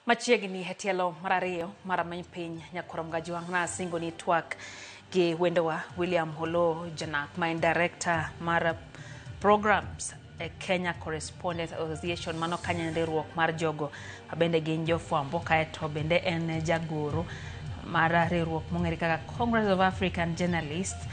Machiegni e tielo mar ariyo mar Rameny Piny Nyakwar Mgajwang' nasingo ni twak gi wendowa William Oloo Janak ma en director mar programs e Kenya Correspondents Association, mano kanyo en riwruok mar jogo mabende gin jofwambo, kaeto bende en jagoro mar riwruok mong'ere kaka Congress of African Journalists.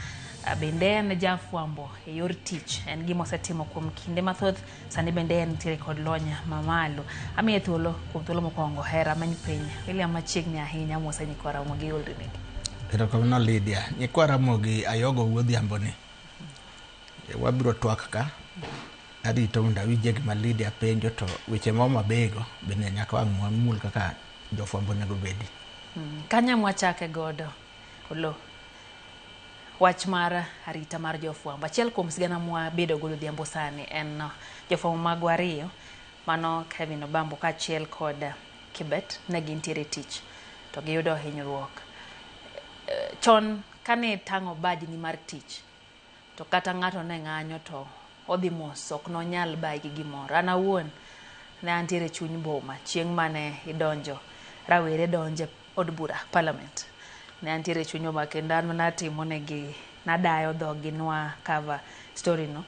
Bende en jafwambo e yor tich, en gima osetimo kuom kinde mathoth. Sani bende en nitiere kod lony mamalo. Amiye thuolo kuom thuolo mokwongo hera meny piny. William, machiegni ahinya, mose nyikwa Ramogi Oldni. Erokamano, Lydia. Nyikwa Ramogi ayogo wuodhiambo ni. Wabiro twak ka. Arito mondo awinjie gima Lydia penjo, to weche ma Homa Bay go bende nyaka wang' wamul kaka jofwambo onego bedi. Kanya mwachake godo, Oloo, wach mar arita mar jofwambo. Achiel kuom sigana mwabedo godo odhiambo sani en jofwambo magwa ariyo, mano Kevin Obambo kaachiel kod Kibet, ne gintiere e tich to giyudo hinyruok. Chon kane tang'o bajni mar tich, to kata ng'ato ne ng'anyo to odhi mos, ok nonyal bayi gi gimoro. An awuon ne antiere e chuny boma chieng' mane idonjo, rawere donjo e od bura, parliament. Ne antiere e chuny boma kendo an natimo negi, nadayo dhoggi nwa cover story no.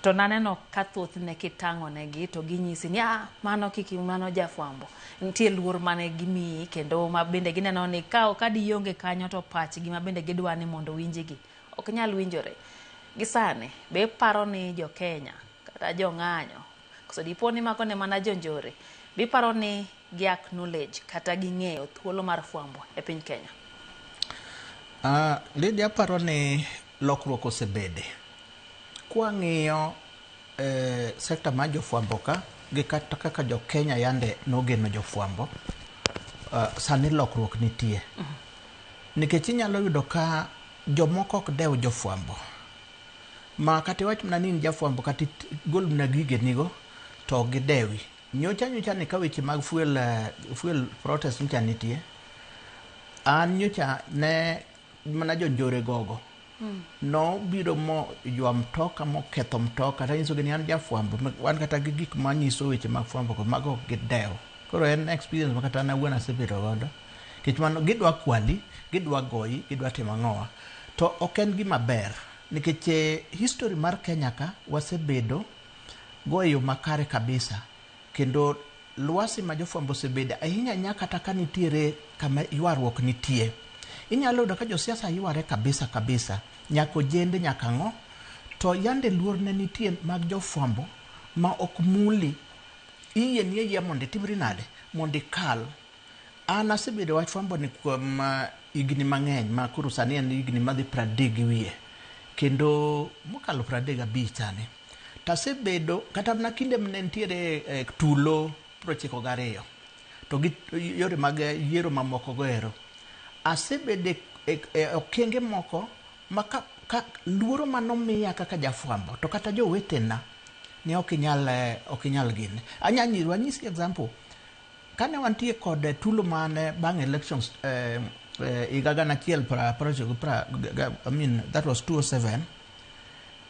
To naneno ka thothne kitang'o negi to ginyisi ni ah, mano kik mano jafwambo. Nitie luor mane gimiyi kendo ma bende gineno ni ka dionge kanyo to pachgi ma bende gidwa ni mondo winjgi ok nyal winjore. Gi sani, be iparo ni jo Kenya kata jo ng'anyo, koso dipo ni mako ne mana jonjore, be iparo ni gi acknowledge kata ging'eyo thuolo mar fwambo e piny Kenya? Lydia, aparo ni lokruok osebede. Kwang'iyo sekta mar jofwambo ka gi kata kaka jo Kenya yande nogeno jofwambo, sani lokruok nitie. Nikech inyalo yudo ka jomoko ok dew jofwambo. Ma kata iwach mana ni in jafwambo, kata igol mana gigenigo to ok gidewi. Nyocha nyocha ni ka weche mag fuel protest nyocha nitie, an nyocha ne mana jonjore gogo nobiro mo ywa mtoka moketho mtoka, tanyisogi ni an jafwambo, wan kata gi gik manyiso weche mag fwambo go, mago ok gidew. Koro en experience ma kata an awuon asebedo godo. Nikech mano gidwa kwali, gidwa goyi, gidwa timo ang'owa. To ok en gima ber nikech history mar Kenya ka wasebedo go e yo makare kabisa, kendo lwasi ma jofwambo osebede ahinya ahinya kata ka nitiere kama ywaruok nitie. Inyalo yudo ka josiasa yware kabisa kabisa, nyaka ojende, nyaka ang'o, to yande luor ne nitie mag jofwambo ma ok muli. Iyieni ayia mondo itimri nade, mondo ikal. An asebedo wach fwambo ni kuom higni mang'eny ma koro sani en higni madhi 30 gi wiye, kendo mokalo 35 sani. To asebedo kata mana kinde mane nitiere tulo 92 to gi yore mag yiero mamoko go ero. Asebedo e okenge moko ma ka luoro manomiya kaka jafwambo to kata jowetena ne ok inyal, ok inyal gine. Anya nyiru, anyisi example. Kane wantie kod tulo mane bang' elections higa gana achiel prauchiel gi I mean that was 2007,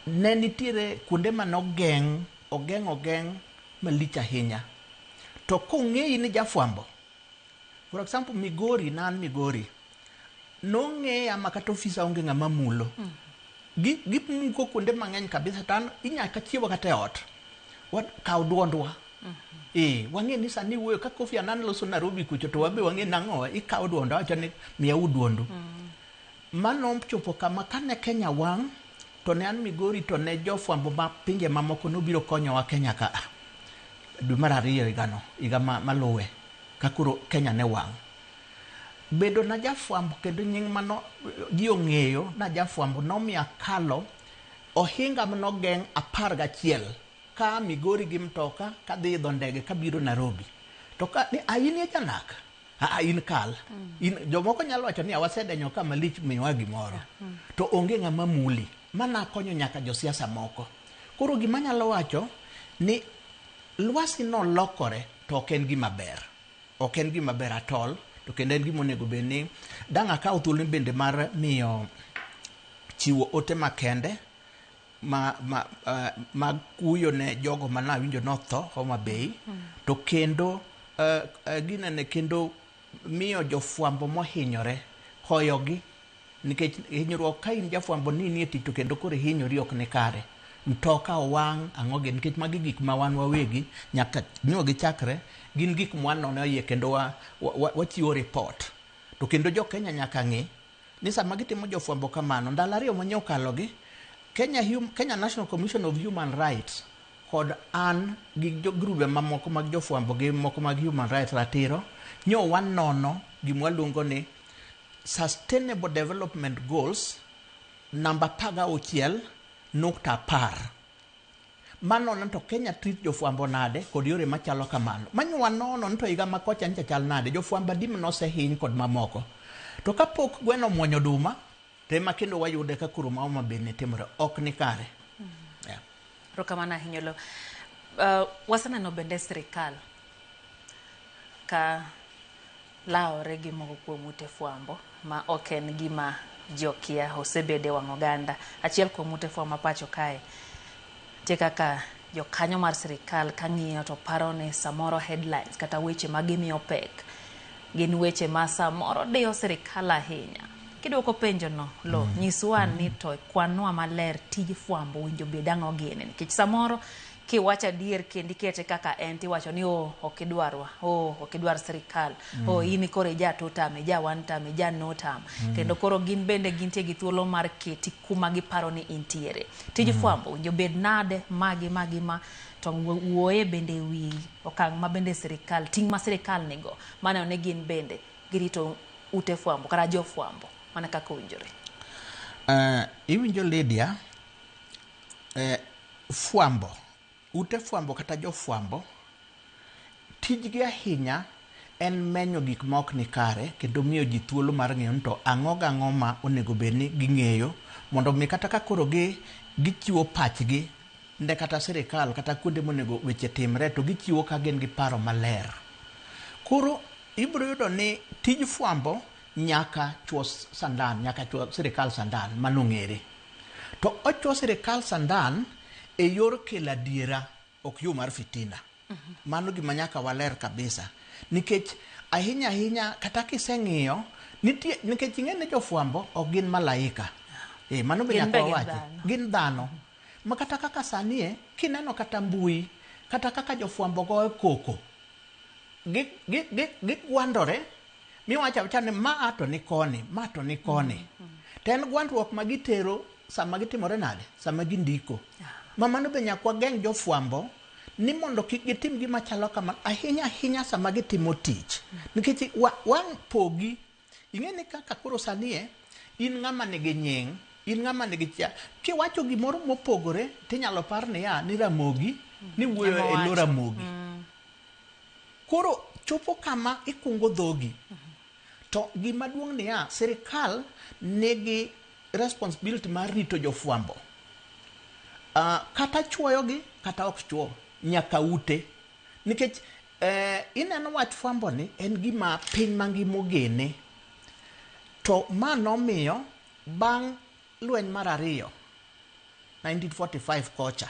ne nitiere kuonde mane ogeng', ogeng' ogeng' malich ahinya. To kong'eyi ni jafwambo, for example Migori, ne an Migori, nong'eya ma kata ofisa onge ng'ama mulo. Gimuko kuonde mang'eny kabisa, to an inyaka chiewa kata e ot. Kaw duondwa. Wang'e ni sani wuoyo ka Kofi Annan loso Nairobi kucho, to wabe wang'e nang'o, ikaw duondo, awacho ni miyau duondu. Mano chopo kama kane Kenya wang', to ne an Migori, to ne jofwambo ma pinje mamoko nobiro konyowa Kenya ka. Dwe mar ariyo higano, higa maluwe, ka koro Kenya ne wang'. Bedo na jafwambo kendo nying mano ji ong'eyo na jafwambo nomiyo akalo ohinga manogeng' 11 ka Migori gi mtoka kadhi idho ndege kabiro Nairobi. To ka ni in e janak, a in kal. In, jomoko nyalo wacho ni wasedenyo ka malich, miwa gimoro. To onge ng'ama muli. Mana konyo nyaka josiasa moko. Koro gima anyalo wacho ni lwasi nolokore to ok en gima ber. Ok en gima ber at all, to kendo en gima onego bed ni dang' akaw thuolo bende mar miyo chiwo ote makende ma kuyo ne jogo manawinjo notho Homa Bay, to kendo ginene kendo miyo jofwambo mohinyore, hoyogi, nikech hinyruok ka in jafwambo ni nie tich to kendo koro ihinyori ok ni kare. Mtoka owang', ang'o gi, nikech magi gik ma wan wawegi nyaka nyo gichakre, gin gik mwanono iye kendo wachiwo report. To kendo jo Kenya nyaka ng'e ni sama gitimo jofwambo kamano, ndalo 2 mane okalogi, Kenya National Commission of Human Rights kod an gi grube mamoko mag jofwambo gi moko mag human rights ratiro, nyo wanono gima waluongo ni Sustainable Development Goals namba 16.10. Manono to Kenya treat jofwambo nade kod yore machalo kamano. Manyo wanono to higa ma kocha ncha chal nade, jofwambo adi manosehiny kod mamoko. To kapok gweno omuonyo oduma, to ema kendo wayude ka koro ma Homa Bay ne timore, ok ni kare. Yeah. Erokamano ahinya Oloo. Waseneno bende sirikal ka lawore gi moko kuom ute fwambo ma ok en gima ji okia, osebede wang' oganda. Achiel kuom ute fwambo ma pacho kae nitie kaka jokanyo mar sirikal kang'iyo to paro ni samoro headlines kata weche ma gimiyo pek gin weche ma samoro diyo sirikal ahinya. Kidwoko penjo no, Lo, nyiswa ni to kwanwa maler tij fwambo winjo bed ang'o gini, nikech samoro kiwacho adier kendo ikete kaka en tiwacho ni oh, ok idwarwa, oh, ok idwar sirikal, oh, in koro ija two term, ija one term, ija no term. Kendo koro gin bende gintie gi thuolo mar keti kuma giparo ni intiere. Tij fwambo winjo bed nade magi magi ma to wuoye bende wi okang' ma bende sirikal, ting' ma sirikal nigo maneno ni gin bende girito ute fwambo kata jofwambo mana kaka owinjore. Iwinjo Lydia, fwambo, ute fwambo kata jofwambo, tijgi ahinya en menyo gik ma ok ni kare kendo miyo ji thuolo mar ng'eyo ni to ang'o gang'o ma onego bed ni ging'eyo mondo mi kata ka koro gichiwo pachgi ne kata sirikal kata kuonde monego weche timre to gichiwo ka gin gi paro maler. Koro ibiro yudo ni tij fwambo nyaka chuo sandan, nyaka chuo sirikal sandan, mano ong'ere. To ochuo sirikal sandan e yor kelo adiera, ok yo mar fitina. Mano gima nyaka waler kabisa. Nikech ahinya ahinya kata kiseng'iyo, nitie, nikech ing'e ni jofwambo ok gin malaika. Mano be nyaka wawachi. Gin dhano. Ma kata kaka sani kineno kata mbui, kata kaka jofwambo goyo koko, gigwandore, miwacho awacha ni ma to ni koni, ma to ni koni. To en gwandruok ma gitero sama gitimore nade? Sama gindiko. Ma mano be nyaka wageng' jofwambo ni mondo kik gitim gima chalo kama ahinya ahinya sama gitimo tich. Nikech wang' pogi, ing'e ni kaka koro sani in ng'ama nigi nying, in ng'ama nigi chia, kiwacho gimoro mopogore tinyalo par niya ni Ramogi, ni wuoyo e lo Ramogi. Koro chopo kama ikungo dhogi. To gima duong' niya, sirikal nigi responsibility mar rito jofwambo. Kata chuoyogi, kata ok chuo, nyaka ute. Nikech ineno wach fwambo ni en gima piny mangima ogene. To ma nomiyo bang' lweny mar 2, 1945 kocha,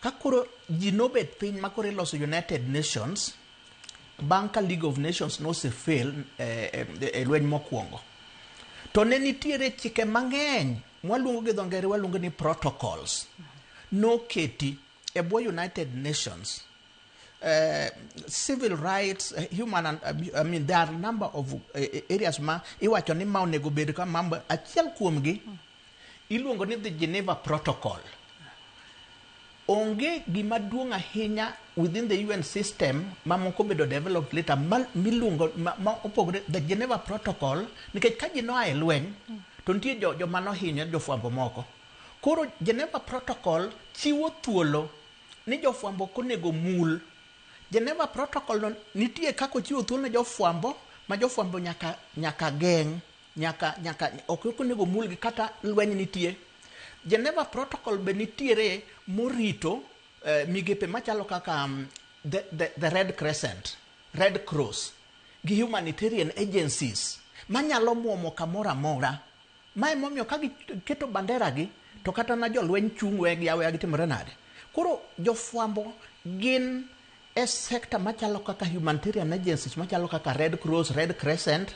ka koro ji nobet piny ma koro iloso United Nations, bang' ka League of Nations nosefail e lweny mokwongo. To ne nitiere chike mang'eny mwaluongo gi dho ngere waluongo ni protocols noketi e bwo United Nations. Civil rights, human and, I mean, there are a number of areas ma iwacho ni ma onego bed ka mambo achiel kuomgi iluongo ni the Geneva Protocol. Onge gima duong' ahinya within the UN system ma moko bedo developed later ma miluongo ma opogore the Geneva Protocol, nikech ka ji noa e lweny to nitie joma nohinyo jofwambo moko. Koro Geneva Protocol chiwo thuolo ni jofwambo ok onego mul. Geneva Protocol no nitie kaka ochiwo thuolo ne jofwambo ma jofwambo nyaka geng', nyaka ok onego mulgi kata lweny nitie. Geneva Protocol be nitiere morito migepe machalo kaka the Red Crescent, Red Cross gi humanitarian agencies manyalo muomo kamoro amora. Ma emomiyo ka giketo bandera gi to kata na jolweny chung' wegi aweya gitimore nade. Koro jofwambo gin e sector machalo kaka humanitarian agencies machalo kaka Red Cross, Red Crescent,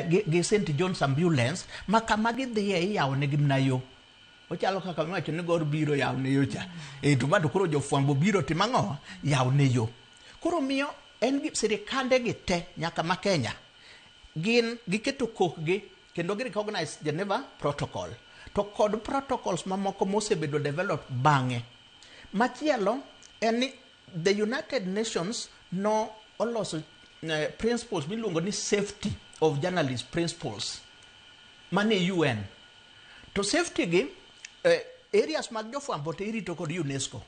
gi St John's Ambulance, ma kama gidhiye iyawo negi mana yo. Ochalo kaka miwacho ni Gor biro yawo ne yo cha. To bado koro jofwambo biro timo ang'o? Yawo ne yo. Koro miyo en gi sirikande gi te nyaka ma Kenya gin giketo kokgi kendo gi recognize Geneva Protocol to kod protocols mamoko mosebedo developed bang'e. Machielo en ni the United Nations no oloso principles miluongo ni safety of journalist principles mane UN. To safety gi areas mag jofwambo to irito kod UNESCO.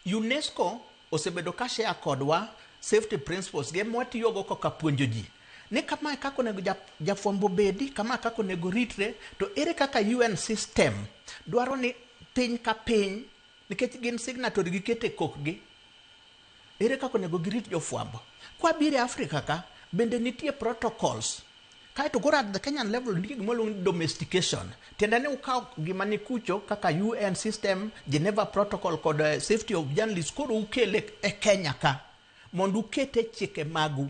UNESCO osebedo ka share kodwa safety principles gi mwatiyogo kaka puonjo ji ni kamae kaka onego jafwambo bedi, kamae kaka onego ritre, to ere kaka UN system dwaro ni piny ka piny, nikech gin signatory gikete kokgi, ere kaka onego girit jofwambo. Kwabiro e Africa ka, bende nitie protocols. Kaeto koro at the Kenyan level nitie gima iluongo ni domestication. Tiende ni ukawo gima ni kucho kaka UN system, Geneva Protocol kod safety of journalists, koro ukele e Kenya ka mondo ukete chike magu.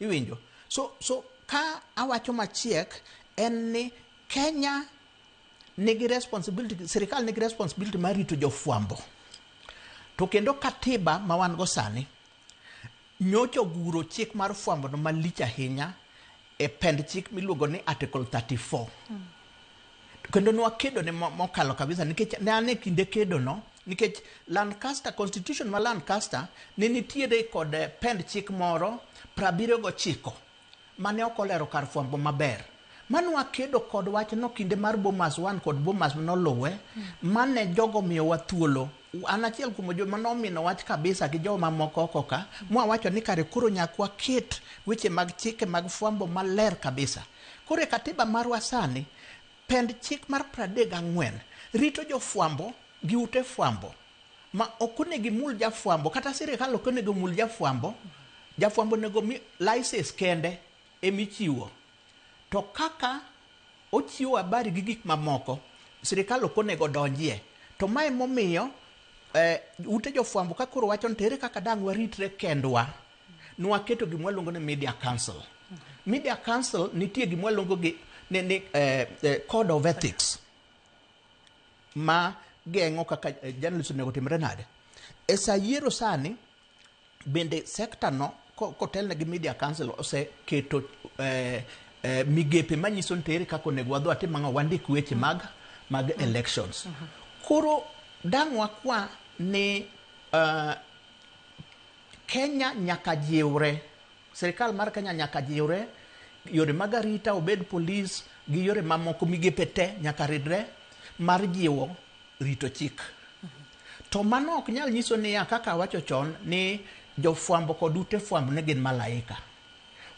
Iwinjo? So ka awacho machiek en ni Kenya nigi responsibility, sirikal nigi responsibility mar rito jofwambo. To kendo katiba ma wan go sani nyocha oguro chik mar fwambo no malich ahinya e pend chik miluongo ni Article 34. Kendo nwakedo ne mokalo kabisa, nikech ne an e kinde kedo no, nikech Lancaster Constitution ma Lancaster ne nitiere kod pend chik moro 79 mane ok olero kar fwambo maber. Mane wakedo kod wachno kinde mar Bomas 1 kod Bomas noluwe, mane jogo miyowa thuolo. An achiel kuom joma nomino wach kabisa gi joma moko oko ka, mwawacho ni kare koro nyaka waket weche mag chike mag fwambo maler kabisa. Koro e katiba marwa sani, pend chik mar 34 rito jofwambo gi ute fwambo ma ok onego imul jafwambo, kata sirikal ok onego mul jafwambo. Jafwambo onego mi license kende emichiwo. To kaka ochiwo habari gi gik mamoko, sirikal ok onego donjie. To mae momiyo ute jofwambo ka koro wacho ni to ere kaka dang' waritre kendwa, nwaketo gima waluongo ni Media Council. Media Council nitie gima waluongo gi ni Code of Ethics ma geng'o kaka journalist onego timre nade. E sa yiero sani bende sector no kotelne gi Media Council oseketo migepe manyiso ni to ere kaka onego wadhi watim ang'o, wandik weche mag elections. Koro dang' wakwa ni Kenya nyaka jiwre, sirikal mar Kenya nyaka jiwre, yore mag arita obed polis gi yore mamoko migepe te nyaka ridre mar jiwo rito chik. To mano ok nyal nyiso niya kaka awacho chon ni jofwambo kod ute fwambo ne gin malaika.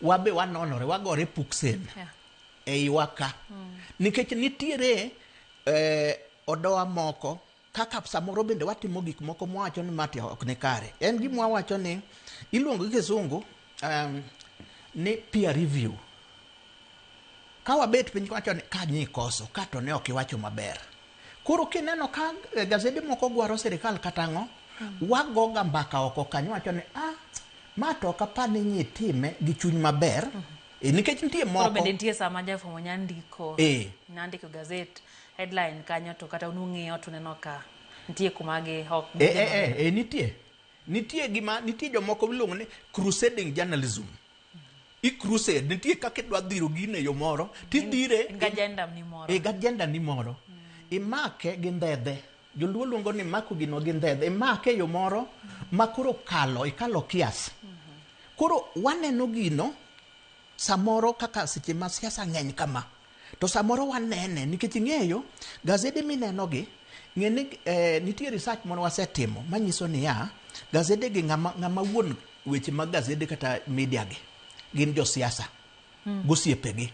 Wabe wanonore, wagore puksen e iwa ka. Nikech nitiere odowa moko kaka samoro bende watimo gik moko mwawacho ni mati ok ni kare. En gima wawacho ni iluongo gi kizungu ni peer review. Ka wabet piny wacho ni ka nyi koso, ka to ne ok iwacho maber. Koro kineno ka gazede moko gwaro sirikal kata ang'o, wagoga mbaka oko kanyo wacho ni ma to ok apar ni nyi time gi chuny maber. Nikech nitie moko. Koro bende nitie sama jafwambo nya ndiko, nya ndiko gazet headline kanyo to kata unung'iyo to uneno ka nitie kuma gi ok Nitie. Nitie gima, nitie jomoko miluongo ni crusading journalism. I crusade, nitie kaka idwa dhiro gino e yo moro, tidhire gi agenda ni moro. Gi agenda ni moro. Imake gi ndhedhe. Joluo luongo ni mako gino gi ndhedhe. Imake e yo moro ma koro kalo, ikalo kias. Koro waneno gino samoro kaka seche ma siasa ng'eny kama. To samoro wanene nikech ing'eyo gazede mineno gi, ng'e ni nitie research moro wasetimo manyiso niya gazede gi ng'ama wuon weche mag gazede kata media gi gin josiasa gosiepegi.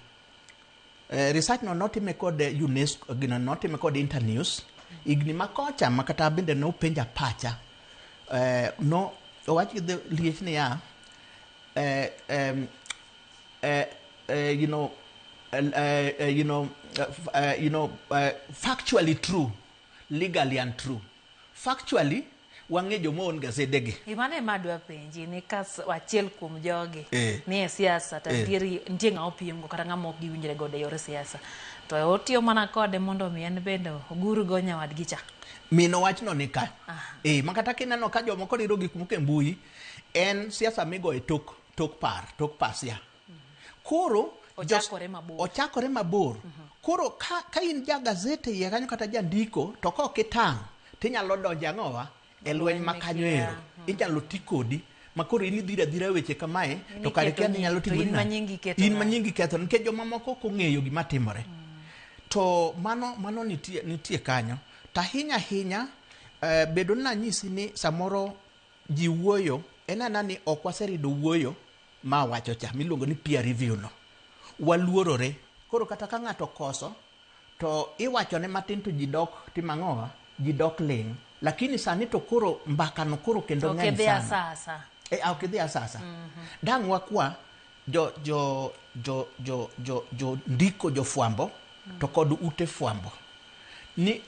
Research no notime kod UNESCO, gino notime kod Internews higni makocha ma kata bende nopenja pacha. No owach gi liech niya you know, you know, you know, factually true, legally untrue. Factually, Wang'e joma own gasedegi. Gima ne ma adwa penji ni ka achiel kuom jogi Eh. ni e siasa to Eh. nitie ng'ama opiemgo kata ng'ama ok giwinjre godo e yor siasa to otiyo mana kode mondo mi en bende ogurgo nyawadgi cha. Min wachno ni ka. Eh, ma kata kineno ka jomoko riro gik moko e mbui, en siasa migo e tok tok par, tok pasia. Koro Ochakore mabor. Ochakore mabor. Koro ka in ja gazete iye kanyo kata jandiko to ka ok itang' tinyalo donjo ang'owa e lweny ma kanyo ero. Inyalo ti kodi ma koro in idhiro adhira weche kamae to kare kia ni nyalo To timori in ma nade. nyingi iketo In ma nade? nyingi ketho nikech jomamoko ok ong'eyo gima timore. To mano nitie kanyo. To ahinya ahinya bedo ni nanyisi ni samoro ji wuoyo en aena ni ok waserido wuoyo ma wacho cha miluongo ni peer review no. Waluorore. Koro kata ka ng'ato okoso to iwachone matin to ji dok timo ang'owa? Ji dok ling'. Lakini sani to koro mbaka no koro kendo Ok ng'eny idhi sana. asasa. Ok idhi asasa. Dang' wakwa jo ndiko jofwambo to kod ute fwambo ni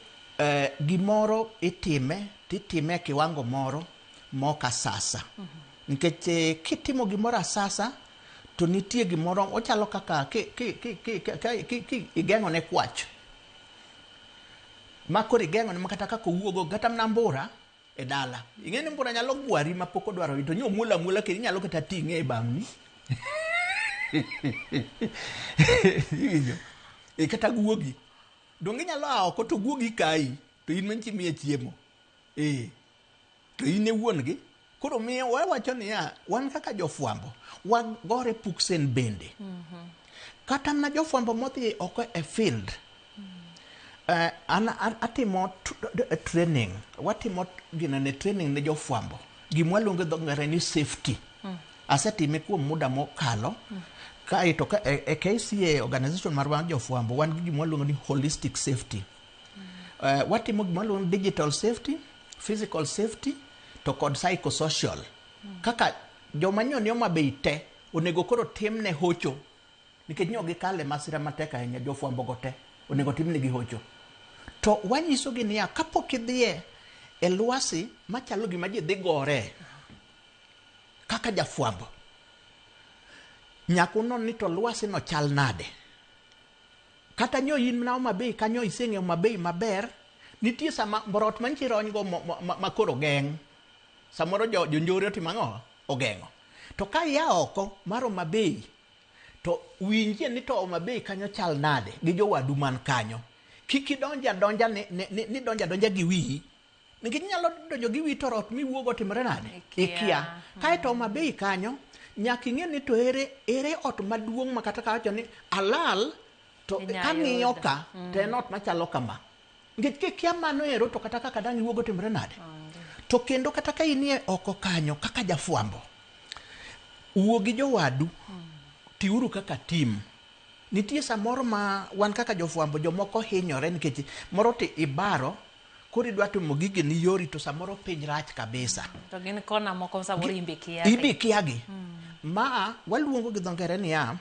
gimoro itime titime e kiwango moro mok asasa. Nikech kitimo gimoro asasa to nitie gimoro ochalo kaka ki igeng'o ne kwach. Ma koro igeng'o ne kata kaka owuogo kata mana mbura e dala. Ing'e ni mbura nyalo gwari ma pok odwaro to nyo muola muola kendo inyalo kata ting'e e bamni. Iwinjo? Kata guogi. Donge inyalo a oko to guogi kayi to in manchi miye chiemo. To in e wuon gi. Koro miyo wawacho niya, wan kaka jofwambo, wagore puksen bende. Kata mana jofwambo modhi oko e field, an atimo training, watimo ginene training ne jofwambo. Gima waluongo gi dho ngere ni safety. Asetime kuom muda mokalo. Kaeto ka e KCA organization marwa jofwambo, wan gi gima waluongo ni holistic safety. Watimo gima waluongo ni digital safety, physical safety, to kod psychosocial. Kaka joma nyo ni Homa Bay te, onego koro timne hocho. Nikech nyo gikale masira matek ahinya, jofwambo go te, onego timnegi hocho. To wanyisogi niya, kapok idhiye e lwasi machalo gima ji dhi gore, kaka jafwambo, nyaka unon ni to lwasi no chal nade. Kata nyo in mana Homa Bay kanyo iseng'eyo Homa Bay maber, nitie sama mborot mantie rony go ma koro geng'. Samoro jonjore otimo ang'o? Ogeng'o. To ka ia oko mar Homa Bay, to winjie ni to Homa Bay kanyo chal nade gi jowadu man kanyo. Kik idonj adonja ni donj adonja gi wiyi. Nikech inyalo donjo gi wiyi to rot miwuogo otimore nade? Ikia. Ikia. Kaeto Homa Bay kanyo, nyaka ing'e ni to ere ot maduong' ma kata kawacho ni alal to Inyalo kang'iyo yudo. ka, to en ot machalo kama. Nikech kikia mano ero to kata kaka dang' iwuogo timore nade? To kendo kata ka inie oko kanyo kaka jafwambo, wuo gi jowadu, tiuru kaka team. Nitie samoro ma wan kaka jofwambo jomoko hinyore nikech moro to ibaro, koro idwa timo gigi ni yori to samoro piny rach kabisa. To gin kona moko samoro imbe kia. Imbe kia gi. Ma waluongo gi dho ngere niya,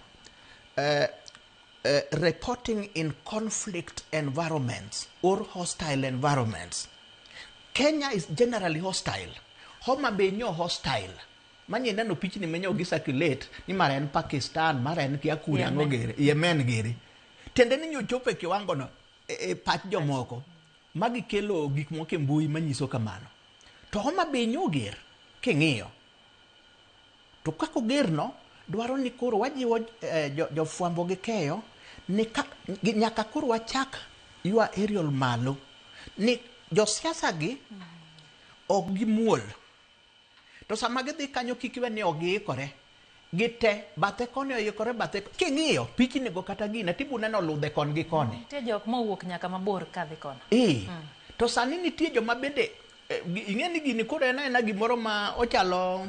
reporting in conflict environments or hostile environments. Kenya is generally hostile. Homa Bay nyo hostile. Manye neno pichni menyo gi circulate ni mara en Pakistan, mara en kia kure ang'o gere, Yemen gere. Tiende ni nyo chopo e kiwango no e pach jomoko. Magi kelo gik moko e mbui manyiso kamano. To Homa Bay nyo ger king'iyo. To kaka oger no, dwaro ni koro wajiwo jofwambo gi keyo ni nyaka koro wachak ywa aerial malo ni josiasa gi ok gimuol. To sama gidhi kanyo kik iwe ni ok giikore. Gite, bathe koni oikore, bathe king'iyo pichni go kata gine tibu neno ludhe kon gi koni. Nitie jok mowuok nyaka mabor kadhi kono. To sani nitie joma bende ing'e ni gini koro en aena gimoro ma ochalo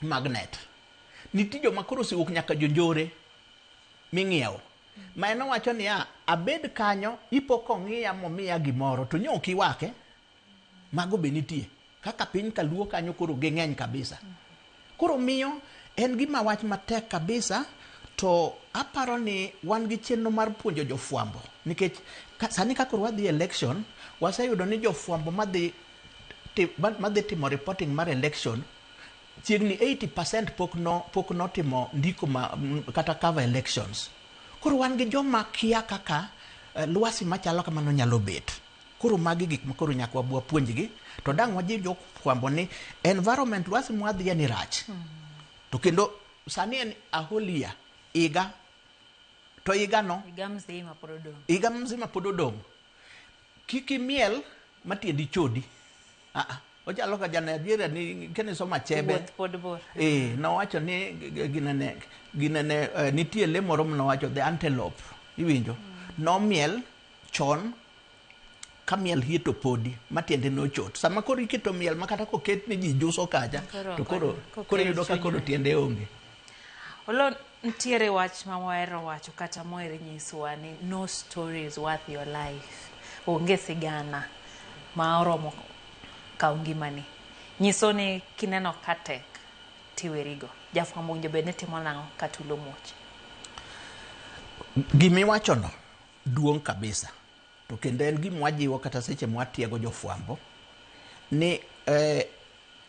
magnet. Nitie joma koro osewuok nyaka jonjore ming'iewo. Ma en owacho niya, abed kanyo, ipo kong'iya momiya gimoro, to nyo ok iwake. Mago be nitie. Kaka piny kaluo kanyo koro ging'eny kabisa. Koro miyo en gima wach matek kabisa, to aparo ni wan gi chenro mar puonjo jofwambo. Nikech sani ka koro wadhi election, waseyudo ni jofwambo madhi madhi timo reporting mar election chiegni 80% pok notimo ndiko ma kata cover elections. Koro wan gi joma kia kaka lwasi machalo kamano nyalo bet. Koro magi gik ma koro nyaka wabwa puonjgi to dang' wajiw jofwambo ni environment lwasi mwadhiye ni rach. To kendo sani en a whole year, higa to higano Higa mzima pod odong'. Higa mzima pod odong'. Kik imiel matiendi chodi. Ah, ah. Ochalo ka ja Nigeria ni kenisomo Achebe. Wuoth pod bor. Nowacho ni ginene nitie le moro manowacho the antelope. Iwinjo? Nomiel chon ka miel hie to podi matiende nochot. Sama koro iketo miel ma kata koket ni ji juso kacha to koro iyudo ka koro tiende onge. Olo, nitiere wach ma wahero wacho kata moher nyisowa ni no story is worth your life. Onge sigana ma oromo kawo ngimani. Nyiso ni kineno ka tek tiwerigo. Jafwambo owinjo bed ni timo nang'o ka tulo muoch? Gimiwachono duong' kabisa. To kendo en gima wajiwo kata seche mwatiego jofwambo ni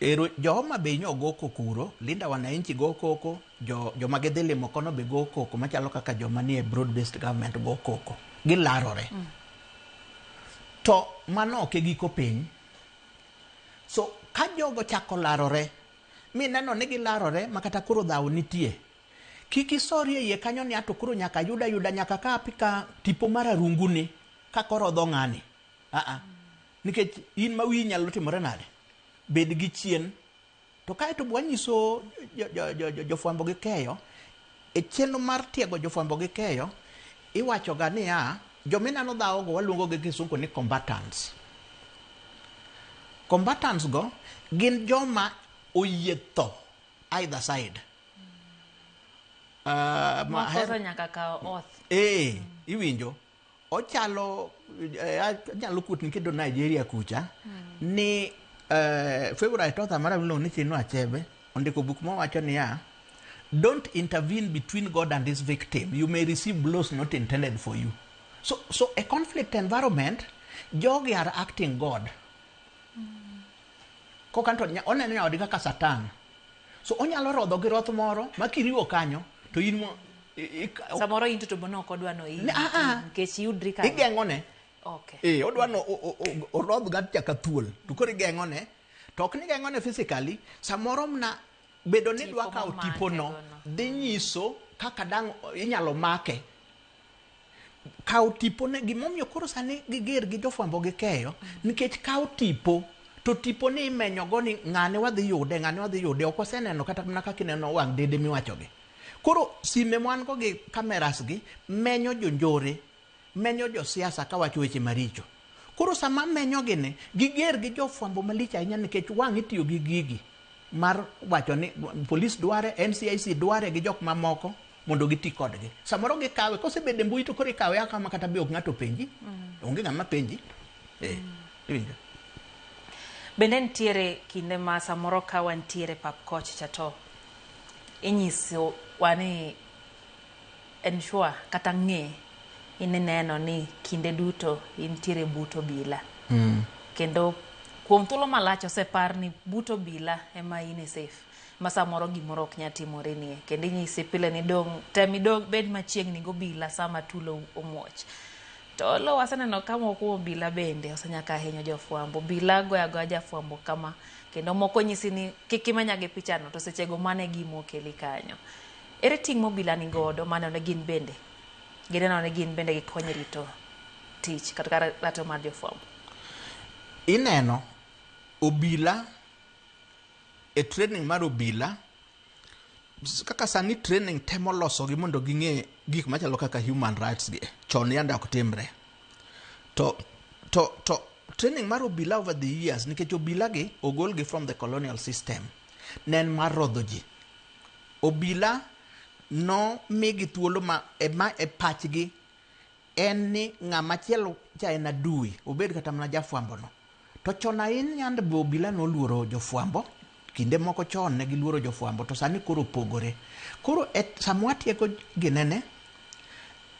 ero jo Homa Bay nyo go koko kuro, Linda Wananchi go koko, joma gidhi limo kono be go koko machalo kaka joma nie broad based government go koko. Gilarore. To mano ok e giko piny. So ka jogo chako larore, mineno ni gilarore ma kata koro dhawo nitie, kik isori e iye kanyo ni ato koro nyaka yuda yuda nyaka ka apika tipo mar arungu ni ka koro odho ng'ani. Ah. Nikech in ma wiyi nyalo timore nade? Bed gi chien. To kaeto wanyiso jofwambo gi keyo, e chenro mar tiego jofwambo gi keyo, iwacho ga niya, jomineno dhawo go waluongo gi kisungu ni combatants. Combatants go gin joma oyie tho either side. Moko nyaka kaw oath. Iwinjo. Ochalo anyalo kuotni kendo Nigeria kucha ni favorite author mara miluongo ni Chinua Achebe ondiko buk mawacho niya, don't intervene between God and his victim, you may receive blows not intended for you. So a conflict environment, jogi are acting God. Kokanto oneno nyawadgi kaka Satan. So onyalo rodho gi roth moro ma kiriwo kanyo to in mo samoro in to bono ok odwa no in nikech iyudri kanyo. Igeng'one. Okay. Odwa no orodh ga chaka thuol to koro igeng'one. To ok ni geng'one physically, samoro mna bedo ni dwa kawo tipo no dhi nyiso kaka dang' inyalo make. Kawo tipo ne gimomiyo koro sani giger gi jofwambo gi keyo nikech kawo tipo to tipo ni imenyo go ni ng'ane wadhi yude, ng'ane wadhi yude, ok waseneno kata mana kaka ineno wang' dede miwachogi. Koro sime mwan go gi cameras gi menyo jonjore, menyo josiasa kawacho weche maricho. Koro sama menyo gi ni, giger gi jofwambo malich ahinya nikech wang' itiyo gi gigi mar wacho ni polis dware, NCIC dware gi jok mamoko mondo giti kodgi. Samoro gikawe, kosebedo e mbui to koro ikawe akawa ma kata be ok ng'ato penji. Onge ng'ama penji. Iwinjo? Bende nitiere kinde ma samoro ka wantiere pap kocha cha to inyiso wa ni ensure kata ng'e ineno ni kinde duto intiere but obila. Kendo kuom thuolo malach osepar ni but obila ema in e safe. Ma samoro gimoro ok nyal timore nie. Kendo inyisi pile ni dong' tem idong' bed machiegni gi obila sama tulo omuoch. To lo waseneno ka moko kuom obila bende osenyaka hinyo jofwambo. Obila goyo agoya jafwambo kama kendo moko nyisi ni kik imenya gi pichano to sechego mano e gima okeli kanyo. Ere ting' ma obila ni godo maneno ni gin bende gineno ni gin bende gikonyo e rito tich kata ratiro mar jofwambo? Ineno obila e training mar obila kaka sani training temo losogi mondo ging'e gik machalo kaka human rights gi chon yande ok timre. To training mar obila over the years nikech obila gi ogol gi from the colonial system ne en mar rodho ji. Obila no migi thuolo ma e pachgi en ni ng'ama chielo cha en adui, obed kata mana jafwambo no. To chon ahinya yande be obila noluoro jofwambo, kinde moko chon ne giluoro jofwambo to sani koro opogore. Koro sama watieko ginene,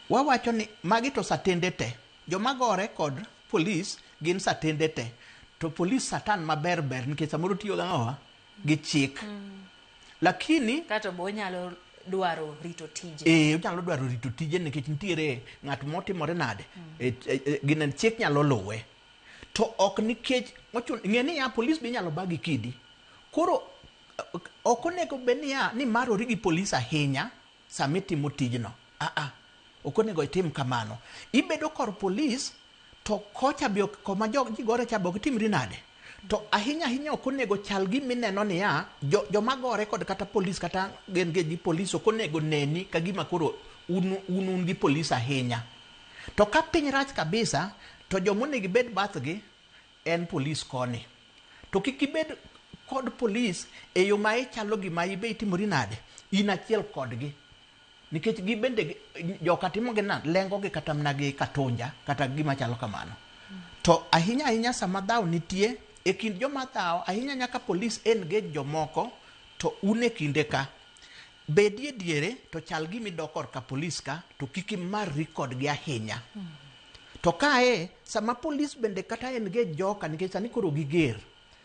wawacho ni magi to satende te. Joma gore kod polis gin satende te. To polis satan maber ber nikech samoro tiyo gang'owa gi chik. Lakini Kato be onyalo dwaro rito tije. Eh, onyalo dwaro rito tije nikech nitiere ng'at motimore nade. Gine chik nyalo luwe. To ok nikech ochuno, ng'e niya polis be inyalo ba gi kidi. Koro ok onego bed niya ni marori gi polis ahinya sama itimo tijno. Aa, ok onego itim kamano. Ibedo kor polis to kocha be koma ji gore cha be ok timri nade. To ahinya ahinya ok onego chal gima ineno niya joma gore kod kata polis kata gin gi polis ok onego neni ka gima koro un gi polis ahinya. To ka piny rach kabisa to joma onego ibed bathgi en polis koni. To kik ibed kod polis e yo ma ichalo gima ibe itimori nade, in achiel kodgi. Nikech gibende joka timo gi nade, lengo gi kata mana gi katunja kata gima chalo kamano. To ahinya ahinya sama dhaw nitie e kind joma dhaw, ahinya nyaka polis engage jomoko to un e kinde ka. Bedie diere to chal gima idok korka polis ka to kik imarri kodgi ahinya. To kae sama polis bende kata engage joka nikech sani koro giger.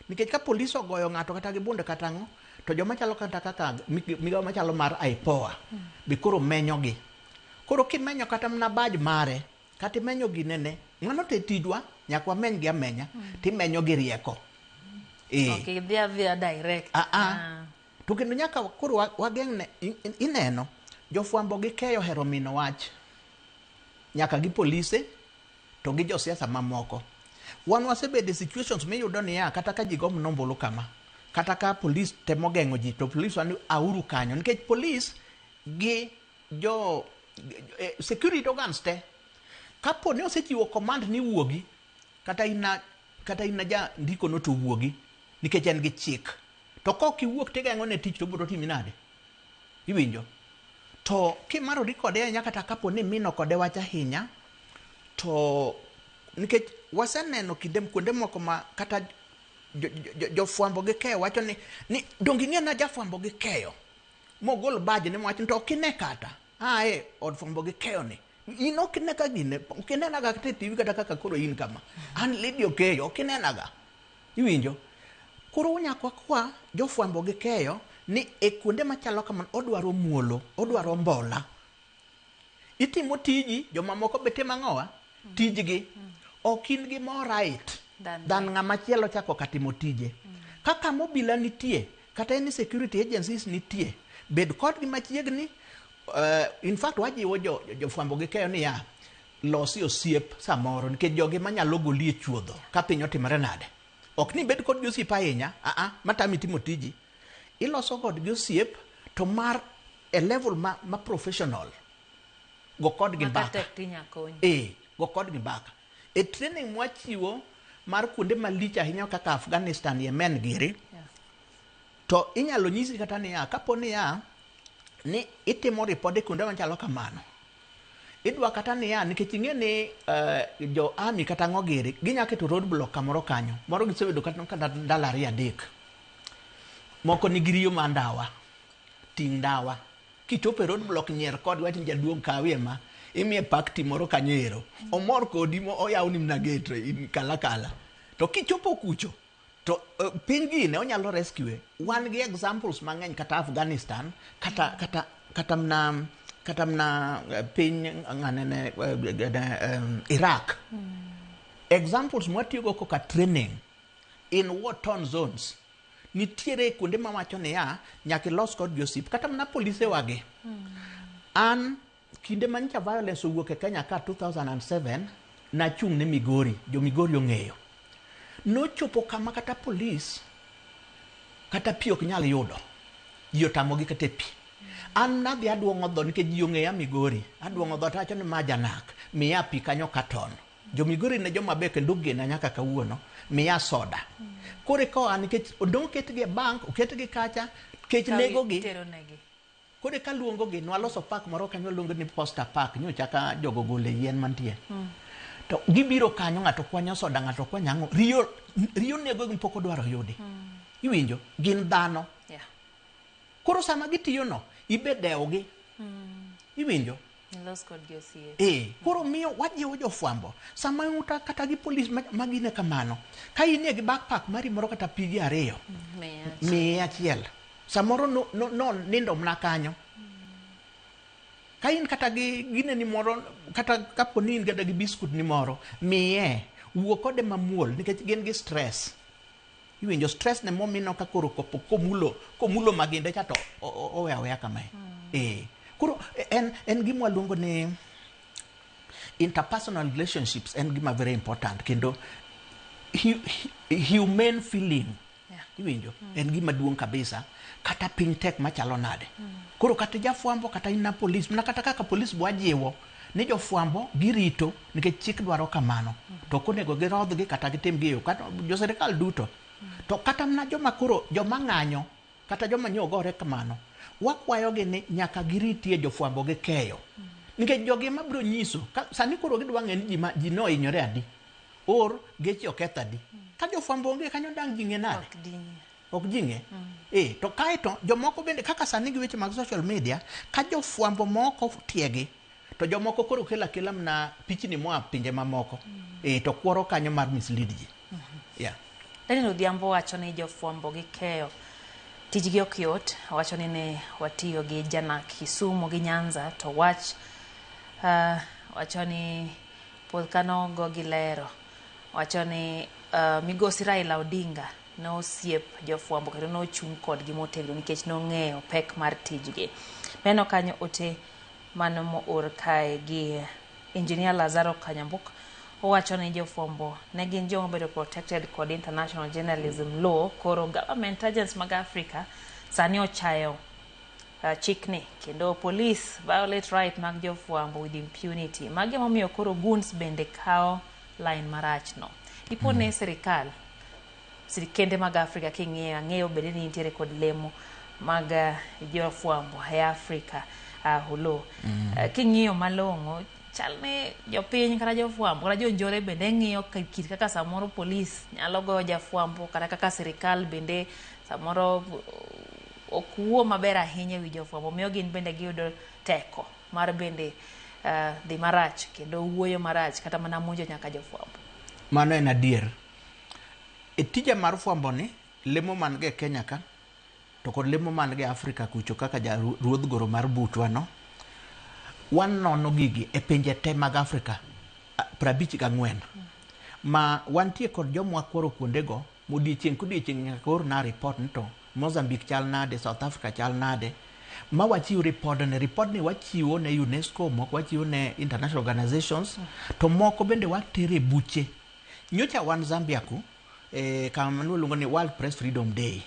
Nikech ka polis ogoyo ng'ato kata gi bunde kata ang'o, to joma chalo kata kaka migawo machalo mar IPOA be koro menyogi. Koro kimenyo kata mana baj mare, kata imenyo ginene, mano to e tijwa, nyaka wameny gi amenya, timenyo gi rieko. Ok idhi adhiya direct. To kendo nyaka koro wageng'ne, ineno, jofwambo gi keyo ohero mino wach. Nyaka gi polise to gi josiasa mamoko. Wan wasebedo e situations miyudo niya kata ka ji go mana ombulu kama, kata ka polis temo geng'o ji to polis wan auru kanyo nikech polis gi jo security organs te kapo ni osechiwo command ni wuogi kata ina ja ndiko no to wuogi nikech en gi chik. To kok iwuok tigeng'o ne tich to obiro timi nade? Iwinjo? To kimarori kode ahinya kata kapo ni mino kode wach ahinya to nikech waseneno kinde kuonde moko ma kata jofwambo gi keyo wacho ni donge ing'e na jafwambo gi keyo mogol badge ne mwacho to ok ine kata ae od fwambo gi keyo ni in ok ine ka gine ok inenaga kata e TV kata kaka koro in kama an Lydia Okeyo ok inenaga. Iwinjo? Koro nyaka wakwa jofwambo gi keyo ni e kuonde machalo kamano odwaro muolo, odwaro mbola. Itimo tiji, jomamoko be timo ang'owa? Tijgi. Ok in gi more right than ng'ama chielo chako ka timo tije. Kaka mobila nitie, kata any security agencies nitie, bed kodgi machiegni. In fact, wajiwo jofwambo gi keyo niya, losi osiep samoro nikech jogi manyalo goli e chuodho ka piny otimore nade. Ok ni bed kodgi osiep ahinya, matami timo tiji. Iloso kodgi osiep to mar e level ma professional. Go kodgi mbaka. Go kodgi mbaka. E training mwachiwo mar kuonde malich ahinya kaka Afghanistan, Yemen giri, to inyalo nyisi kata niya, kapo niya ni itimo ripode kuonde machalo kamano. Idwa kata niya, nikech ing'e ni jo army kata ang'o giri, ginya keto roadblock kamoro kanyo. Moro gisebedo kata ndalo ariyo adek. Moko nigi riyo mar ndawa, ting' ndawa. Kichopo e roadblock nyier kodgi wach ni jaduong' kawie ma, imiye pakti moro kanyo ero. Omor kodi mo oyawni mana gate in kala kala. To kichopo kucho, to piny gine onyalo rescue. Wan gi examples mang'eny kata Afghanistan, kata mna piny ng'anene Iraq. Examples mwatiyogo koka training in war torn zones. Nitiere kuonde mawacho niya nyaka ilos kod josip kata mana polise wagi. An kinde manyicha violence owuok e Kenya ka 2007 nachung' ne Migori, jo Migori ong'eyo. Nochopo kama kata polis kata pi ok nyal yudo. Ji otamogi kata e pi. An nadhi aduong'o dho nikech ji ong'eya Migori. Aduong'o dho tawacho ni ma janak, miya pi kanyo katon. Jo Migori ne joma ber kendo ogena nyaka kawuono, miya soda. Koro eka oa nikech odong' oketgi e bank, oketgi kacha, kech negogi. Koro eka luongogi, nwaloso park moro kanyo waluongo ni Posta Park, nyocha ka jogo gole yien mantie. To gibiro kanyo, ng'ato kwanyo soda, ng'ato kwanyo ang'o, riyo negogi pok odwaro yudi. Iwinjo? Gin dhano. Koro sama gitiyo no, ibe dewogi. Iwinjo? Los kodgi osiep. Koro miyo wajiwo jofwambo sama uta kata gi polis ma gine kamano, ka inie gi backpack mari moro kata pigi ariyo, miye achiel. Samoro no nindo mana kanyo. Ka in kata gi gine ni moro, kata kapo ni in kata gi biskut ni moro, miye. Wuo kode mamuol nikech gin gi stress. Iwinjo stress ne momino ka koro kopo komulo maginde cha to owe aweya kamae. Koro en gima waluongo ni interpersonal relationships en gima very important kendo humane feeling. Iwinjo? En gima duong' kabisa. Kata piny tek machalo nade. Koro kata jafwambo kata in na polis, mana kata kaka polis bwajiwo ni jofwambo girito nikech chik dwaro kamano. To ok onego girodhgi kata gitim gi yo kata jo sirikal duto. To kata mana joma koro joma ng'anyo kata joma nyo gore kamano, wakwayogi ni nyaka giritie jofwambo gi keyo. Nikech jogi ema biro nyiso, sani koro gidwa ng'e ni ji nohinyore adi, or geche oketh adi. Ka jofwambo onge kanyo dang' ji ng'e nade? Ok ji ng'e. To kae to jomoko bende kaka sani gi weche mag social media, ka jofwambo moko tiegi, to jomoko koro kelo akela mana pichni moa pinje mamoko. To kworo kanyo mar mislead ji. Yeah. Daniel Odhiambo wacho ni jofwambo gi keyo tijgi ok yot. Wacho ni ne watiyo gi Janak Kisumu gi Nyanza to wach wacho ni puoth kanogo gi lero. Wacho ni migosi Raila Odinga nosiep jofwambo kendo nochung' kodgi motegno nikech nong'eyo pek mar tijgi. Neno kanyo ote mano moor kae gi Engineer Lazaro Kanyambuk. Owacho ni jofwambo ne gin joma obedo protected kod international journalism law, koro government agents mag Africa sani ochayo chikni kendo police violate right mag jofwambo with impunity. Magi emomiyo koro goons bende kawo line marach no. Dipo ne sirikal, sirikende mag Afrika king'iyo, ang'eyo bende ni nitiere kod lemo mag jofwambo e Afrika hulo. King'iyo malong'o, chal ni jopiny kata jofwambo kata jonjore bende ng'iyo kit kaka samoro polis nyalo goyo jafwambo kata kaka sirikal bende samoro ok wuo maber ahinya ewi jofwambo, miyo gin bende giyudo teko mar bende dhi marach kendo wuoyo marach kata mana monjo nyaka jofwambo. Mano en adier. E tija mar fwambo ni, lemo man go e Kenya ka, to kod lemo man go e Afrika kucho kaka ja ruodh goro mar butwa no, wanono gigi e pinje te mag Afrika 54. Ma wantie kod joma wakworo kuondego, modiechieng' kodiechieng' nyaka orna report ni to Mozambique chal nade, South Africa chal nade. Ma wachiw report ne, report ni wachiwo ne UNESCO, moko wachiwo ne international organizations, to moko bende watere buche. Nyocha wan Zambia ku, kama nwaluongo ni World Press Freedom Day.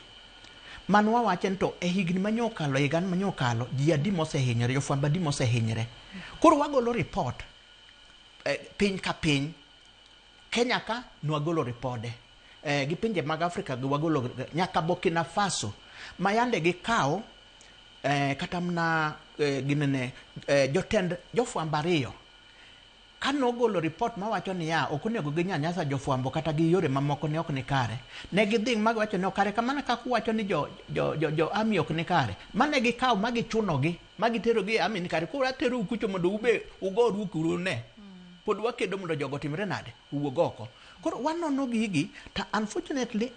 Mano wawache ni to e higni manyo okalo, higa manyo okalo, ji adi mosehinyore, jofwambo adi mosehinyore. Koro wagolo report piny ka piny. Kenya ka nwagolo ripode. Gi pinje mag Afrika gi wagolo nyaka Burkina Faso ma yande gikawo kata mana ginene jotend jofwambo ariyo ka nogolo report mawacho niya ok onego ginyanyasa jofwambo kata gi yore mamoko ne ok ni kare, ne gidhi ma giwacho ni ok kare kamano kaka uwacho ni jo army ok ni kare, mane gikawo ma gichunogi ma giterogi e army ni kare, koro aterou kucho mondo ube ugoru kuru ne pod wakedo mondo jogo otimre nade, owuog oko. Koro wanono gigi to unfortunately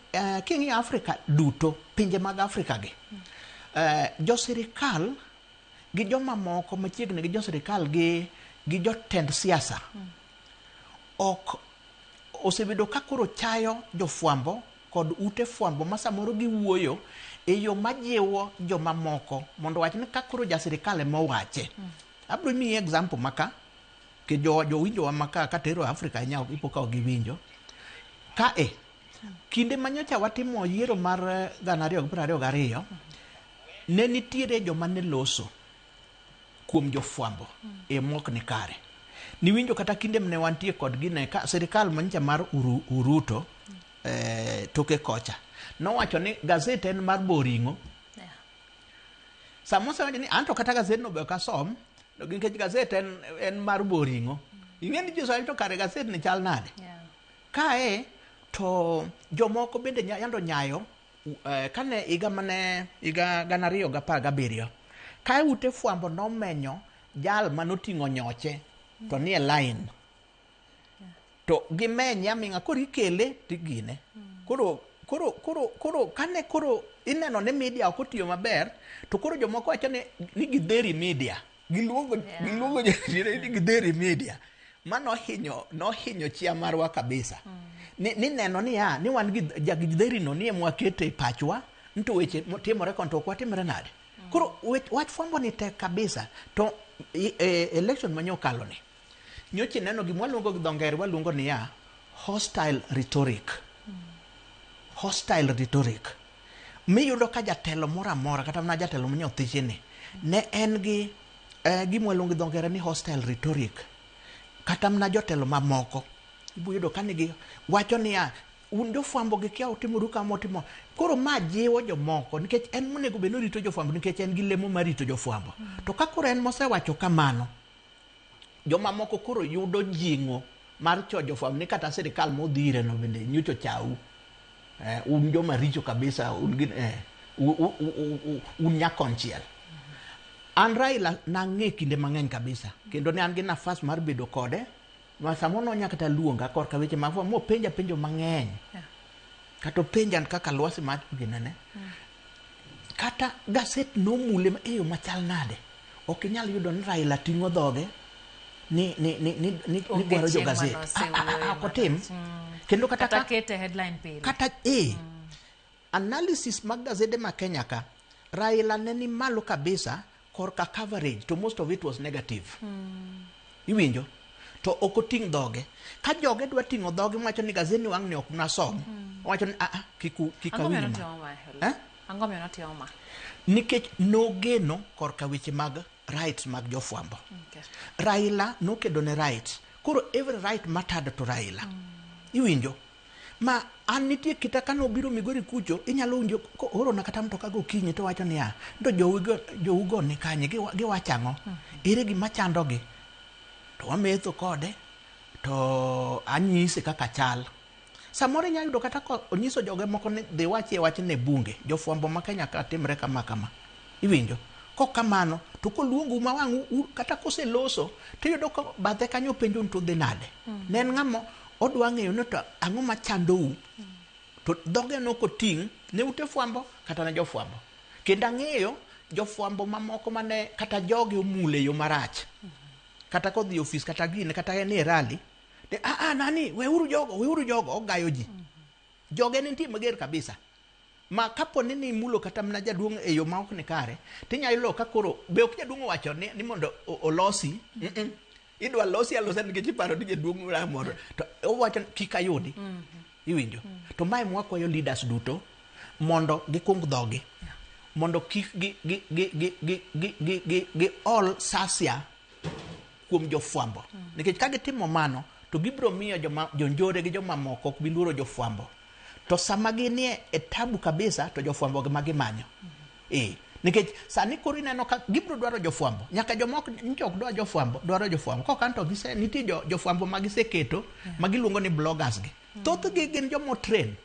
king'iyo Afrika duto, pinje mag Afrika gi, jo sirikal gi joma moko machiegni gi jo sirikal gi jotend siasa ok osebedo ka koro chayo jofwambo kod ute fwambo ma samoro giwuoyo e yo majiwo joma moko mondo wach ni ka koro ja sirikal ema owache. Abiro miyi example maka ke jowinjowa maka katero Afrika ahinya ipo ka ok giwinjo. Ka e kinde manyocha watimo yiero mar 2022, ne nitiere joma ne loso kuom jofwambo e mok ni kare. Niwinjo kata kinde mane wantie kod gine ka sirikal manyocha mar Uruto toke kocha nowacho ni gazet en mar boring'o. Sama osewacho ni anto kata gazet no be ok asom nikech gazet en mar boring'o. Ing'e ni ji osewacho to kare gazet ni chal nade? Kae to jomoko bende yando nyayo kane higa mane higa 2017 kae ute fwambo nomenyo jal manoting'o nyoche to nie line to gimenye aming'a koro ikele tigine. Koro kane koro ineno ni media ok otiyo maber, to koro jomoko wacho ni gidheri media. Giluongo giluongo ni gidheri media. Ma nohinyo chia marwa kabisa. Ni neno niya ni wan gi jagidheri no ni emwakete e pachwa to weche timore kon to ok watimre nade. Koro wach fwambo ni tek kabisa. To election manyo okalo ni nyocha ineno gima waluongo gi dho ngere, waluongo niya hostile rhetoric. Hostile rhetoric. Miyudo ka jatelo moro amora, kata mana jatelo manyothiche ni, ne en gi gima waluongo gi dho ngere ni hostile rhetoric. Kata mana jotelo mamoko ibiro yudo ka nigi wacho niya un jofwambo gi kia utimoru kama utimo. Koro ma jiwo jomoko nikech en monego bed ni orito jofwambo nikech en gi lemo mar rito jofwambo. To ka koro en mosewacho kamano, jomamoko koro yudo jing'o mar cho jofwambo ni kata sirikal modhire no bende nyocha ochau. Un joma richo kabisa, un gin, un nyakonchiel. An Raila nang'e kinde mang'eny kabisa, kendo ne an gi nafas mar bedo kode, ma samoro nonya kata luonga korka weche mag fwambo, mopenja penjo mang'eny. Kata openja kaka lwasi mar ginene. Kata gaset nomule e yo machal nade. Ok inyal yudo ni Raila ting'o dhoge ni dwaro jo gaset. Ok otim. Kendo kata kete headline pile. Kata analysis mag gazede ma Kenya ka, Raila ne ni malo kabisa korka coverage, to most of it was negative. Iwinjo? To ok oting' dhoge. Ka joge dwa ting'o dhoge wacho ni gazet ni wang' ni ok nasom. Wacho ni kik awinj ma. Ang'o miyo notimo ma? Nikech nogeno korka weche mag rights mag jofwambo. Raila nokedo ne rights. Koro every right mattered to Raila. Iwinjo? Ma an nitie kita kane obiro Migori kucho, inyalo winjo orona kata mtoka gokinyi to wacho niya, to jougo ni kanye, giwacho ang'o? Ere gima chandogi? To wametho kode, to anyise kaka chal. Samoro inyalo yudo kata ka onyiso joge moko ni dhi wachie wach ne bunge, jofwambo ma Kenya ka timre kama kama. Iwinjo? Kok kamano, to koluongu ma wang' kata koseloso, tiyudo ka bathe kanyo openjo ni to dhi nade. Ne en ng'ama odwa ng'eyo ni to ang'o machandou. To dhoge nok oting' ne ute fwambo kata ne jofwambo. Kendo ang'eyo jofwambo mamoko mane kata joge omule yo marach. Kata kodhi e ofis kata gine kata en e rally, de nani weuru jogo ogayo ji. Joge nitie mager kabisa. Ma kapo ni nimulo kata mana jaduong' e yo ma ok ni kare, tinyalo yudo ka koro be ok jaduong' owacho ni mondo olosi. Idwa losi alosa nikech iparo ni jaduong' ramoro. To owacho kik ayudi. Iwinjo? To mae mwakwayo leaders duto mondo gikung dhogi. Mondo kik gi ol sasia kuom jofwambo. Nikech ka gitimo mano, to gibiro miyo jonjore gi jomamoko ok bi luoro jofwambo. To sama ginie e tabu kabisa, to jofwambo ma gimanyo. Nikech sani koro ineno ka gibiro dwaro jofwambo. Nyaka jomoko nyicha ok dwar jofwambo, dwaro jofwambo. Kok anto gise, nitie jofwambo ma giseketo, ma giluongo ni bloggers gi. Thothgi gin joma otrain.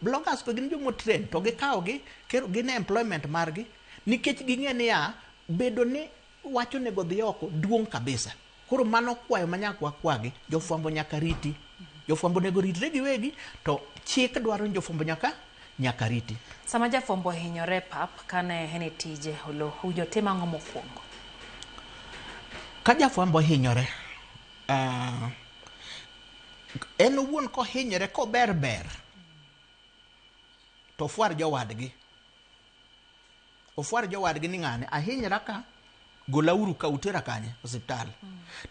Bloggers go gin joma otrain, to gikawogi, kero gin e employment margi, nikech ging'e niya, bedo ni wach onego dhi oko duong' kabisa. Koro mano kwayo ma nyaka wakwagi, jofwambo nyaka riti. Jofwambo onego ritre giwegi, to chik dwaro ni jofwambo nyaka riti. Sama jafwambo ohinyore pap kane en e tije, olo owinjo otim ang'o mokwongo? Ka jafwambo ohinyore, en owuon kohinyore kober ber, to ofwar jowadgi. Ofwar jowadgi ni ng'ane, ahinyra ka, golauru ka utera kanye osiptal.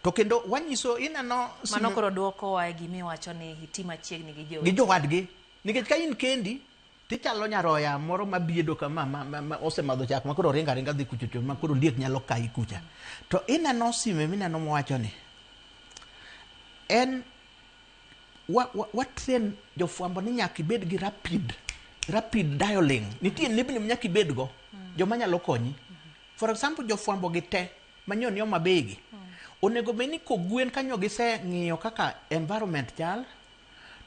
To kendo wanyiso ineno mano koro duoko wa e gima iwacho ni iti machiegni gi jowadgi. Gi jowadgi. Nikech ka in kendi, tichalo nyaroya moro mabiedo kama ma osemadho chak ma koro ringa ringa dhi kucho ma koro ondiek nyalo kayi kucha. To ineno sime mineno mowacho ni en wa train jofwambo ni nyaka ibed gi rapid dialing. Nitie nembni ma nyaka ibed go, joma nyalo konyi. For example, jofwambo gi te manyo ni Homa Bay gi. Onego bed ni kogwen kanyo giseng'iyo kaka environment chal,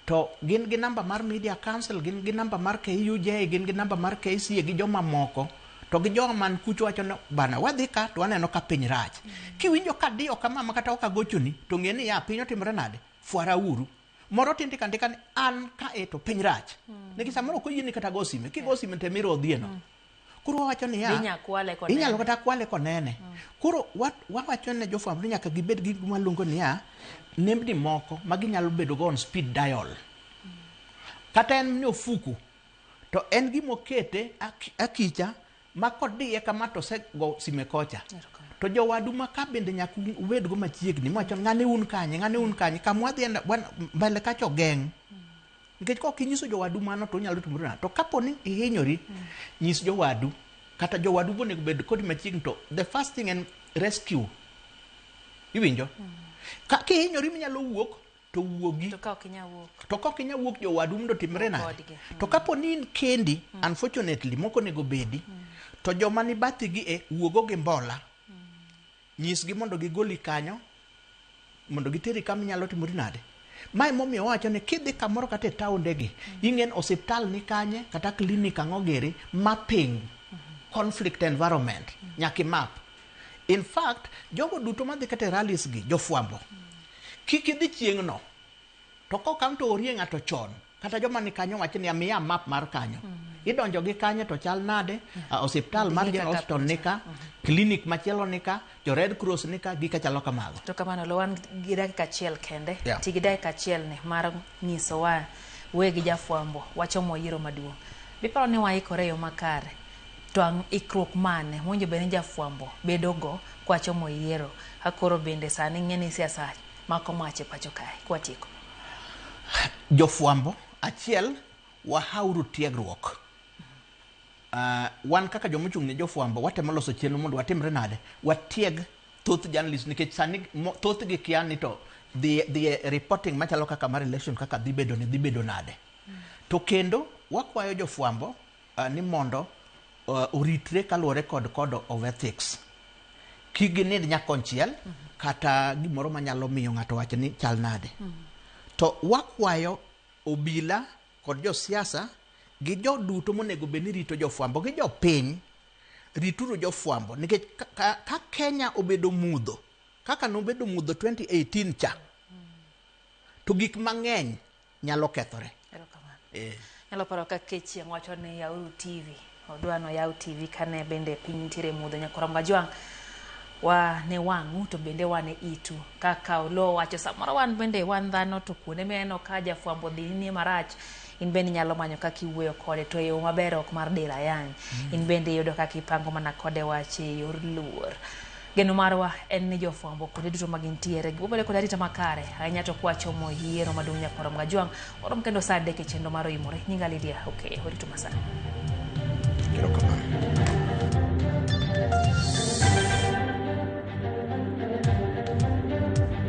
to gin gi namba mar Media Council, gin gi namba mar KUJ, gin gi namba mar KCA gi joma moko. To gi jowa man kucho wacho ni bana wadhi ka to waneno ka piny rach. Kiwinjo ka diyo kama ma kata ok agochoni to ng'e ni ya piny otimore nade? Fwara uru. Moro to indiko andika ni an kae to piny rach. Nikech samoro ok oyieni kata go sime. Kigo sime to emirodhieno. Koro wawacho niya, Inya kwale konene. inyalo kata kwale konene. Koro wawacho ne jofwambo ni nyaka gibed gi gima luongo niya, nembni moko ma ginyalo bedo go on speed dial. Kata en ni ofuku, to en gima okete akicha ma kodiye kama to osego sime kocha. To jowadu ma ka bende nyaka ubed go machiegni, mwacho ng'ane un kanye, ng'ane un kanye, kama wadhi mbele kacha ogeng'. Nikech kok inyiso jowadu mano to onyalo timore nade? To kapo ni ihinyori, nyis jowadu, kata jowadu be onego bed kodi machiegni to the first thing en rescue. Iwinjo? Ka kihinyori minyalo wuok, to wuogi. To ka ok inyal wuok. To ka ok inyal wuok jowadu mondo otimre nade? Kodgi. To kapo ni in kendi, unfortunately, mok onego bedi, to joma ni bathi gi e wuogo gi mbola. Nyisgi mondo gigoli kanyo, mondo giteri kama inyalo timori nade. Mae momiyo wawacho ni kidhi kamoro kata e taondegi, ing'e ni osiptal ni kanye, kata klinik ang'o giri, mapping conflict environment, nyaka imap. In fact, jogo duto madhi kata e rallies gi, jofwambo, kik idhi chieng'no. To kokaw to orie ng'ato chon, kata joma ni kanyo wacho ni miya map mar kanyo. Idonjo gi kanye to chal nade, osiptal mar Ging'e General kaka Hospital ni ka, klinik machielo ni ka, jo Red Cross ni ka, gika chalo kamago. To kamano, lo wan gi dakika achiel kende. Yeah. Ti gi dakika achiel ni mar nyisowa wegi jafwambo wachomo yiero maduong'. Biparo ni waikore e yo makare, to ikruok mane mowinjo bed ni jafwambo bedogo kwachomo yiero, ka koro bende sani ing'e ni siasa mako mach e pacho kae, kwatieko. Jofwambo, achiel, wahauru tiegruok. Wan kaka joma ochung' ne jofwambo, watemo loso chenro mondo watimre nade? Watieg thoth journalist, nikech sani thothgi kia ni to dhi e reporting machalo kaka mar election kaka dhi bedo ni dhi bedo nade. To kendo wakwayo jofwambo ni mondo oritre kaluwore kod code of ethics. Kik ginind nyakonchiel kata gimoro manyalo miyo ng'ato wach ni chal nade. To wakwayo obila kod josiasa gi jo duto monego bed ni rito jofwambo gi jopiny, rituru jofwambo nikech ka Kenya obedo mudho kaka nobedo mudho 2018 cha, to gik mang'eny nyalo kethore. Erokamano. Nyalo paro ka Kechieng' wacho ni yauru TV, odwa no yaw TV kane bende piny nitiere mudho. Nyakoro Majwang' wa ne wang'u to bende wane itu. Kaka Oloo wacho, samoro wan bende wan dhano to kuonde mineno ka jafwambo dhi nie marach, in bende inyalo manyo kaka iwuoyo kode to e yo maber ok mar diro ayany. In bende iyudo kaka ipango mana kode wach e yor luor. Geno marwa en ni jofwambo kuonde duto ma gintiere gibedo kod arita makare ahinya to kwachomo yiero maduong' Nyakwar Majwang' orom kendo saa 3 e chenro mar Oimore. Nyinga Lydia Okeyo, orito masani.